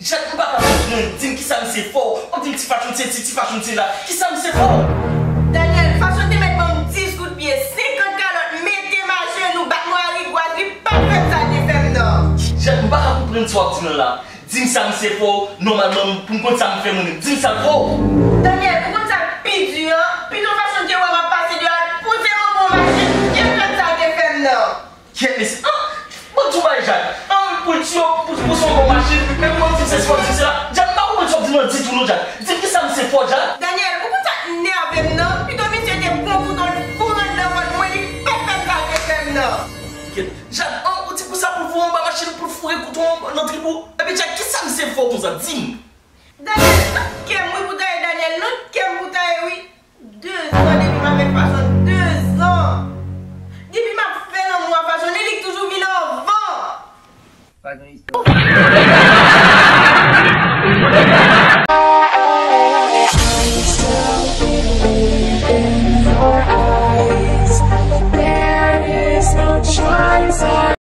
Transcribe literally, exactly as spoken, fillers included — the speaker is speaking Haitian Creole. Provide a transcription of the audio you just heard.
Jad, m pa ka konprann, di m kisa misye fè w. W ap di m ti Fashion se si, ti Fashion se la. Kisa misye fè w? Daniel, Fashion te mèt ban m dis kout pye, senkant kalòt, mete m ajenou, bat mwen a rigwaz, li pa fè m sa l te fè m nan. Jad, m pa ka konprann sa w ap di m lan la. Di m sa misye fè w, nòmalman, pou m konn sa m fè moun, di m sa l fè w. Daniel, ou konn sa k pi di an? Pito Fashion te wè m ap pase deyò a, l pouse m anba yon machin, li fè m sa l te fè m nan. Kèt mesye, ah, mwen tou bay Jad. Ah, pou l di yo, pou, pou se yon bon machin, men pou w di m se si w ap di m se la. Jad, m pa konprann sa w ap di m nan ditou non, Jad. Di m kisa misye fè w, Jad. Daniel, ou konn sa k nève m nan? Pito misye te pran kouto l foure anndan vant mwen, li pa t fè m sa l te fè m nan. Kèt, Jad, ah, ou di pou sa pou l voye w anba machin, pou l foure kouto w nan trip ou. Epi Jad, kisa misye fè w konsa? Di m. Daniel, nan kè m wi pou ta ye, Daniel, nan kè m pou ta ye wi. Dezan depi m avèk Fashion, dezan. Depi m ap fè lanmou a Fashion, e li k toujou vin anvan. Pa gen istwa.